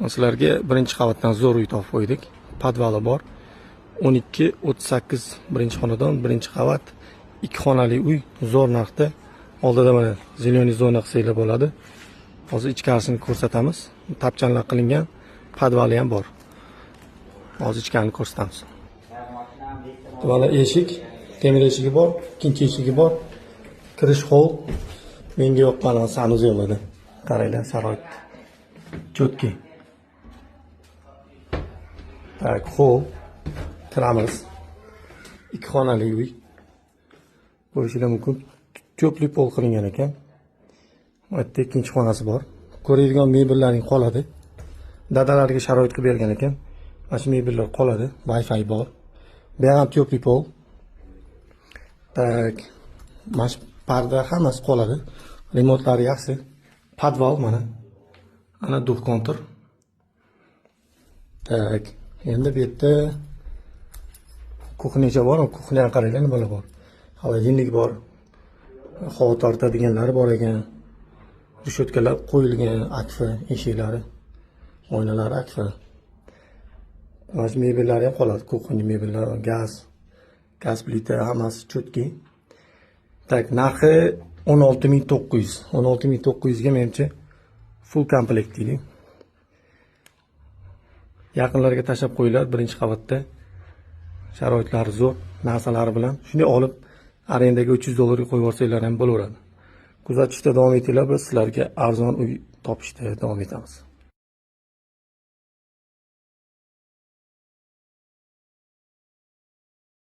Sizlarga birinchi qavatdan zo'r uy topib qo'ydik. Podvali bor. 1238 birinchi xonadon, birinchi qavat, ikki xonali uy, zo'r narxda. Oldida mana зелёный zona qilsanglar bo'ladi. Hozir ichkarisini ko'rsatamiz. Tapchanlar qilingan, podvali ham bor. Hozir ichkarini ko'rsatamiz. Mana eshik, temir eshigi bor, ikkinchi eshigi bor. Kirish hol. Menga yoqqan санузел edi. Qaranglar sharoit. Четкий. Так, hol. Kiramiz. Ikki xonali uy. Ko'rishinglar mumkin. Тёплый пол qilingan ekan. Bu yerda ikkinchi xonasi bor. Ko'radigan mebellaring qoladi. Dadalariga sharoit qilib bergan ekan. Mana shu mebellar qoladi. Wi-Fi bor. Bu ham тёплый пол. Так, mana shu parda hammasi qoladi. Remontlari yaxshi. Podval mana. Ana двухконтур. Так, endi bu yerda кухня cha bor. Кухня ni qaranglar, nimalar bor. Холодильник bor. Havo tortadiganlari bor ekan. Решётка lar qo'yilgan, Akfa eshiklari, oynalari Akfa. Mana shu mebellari ham qoladi. Кухня mebellari, gaz, gaz plita hammasi четкий. Так, narxi 16 900. 16 900 ga menimcha full komplekt deylik. Yaqinlarga tashlab qo'yiladi birinchi qavatda. Sharoitlari zo'r, narsalari bilan. Shunday olib arendaga 300 dollarga qo'yib yuborsanglar ham bo'laveradi. Kuzatishda davom etinglar, biz sizlarga arzon uy topishda davom etamiz.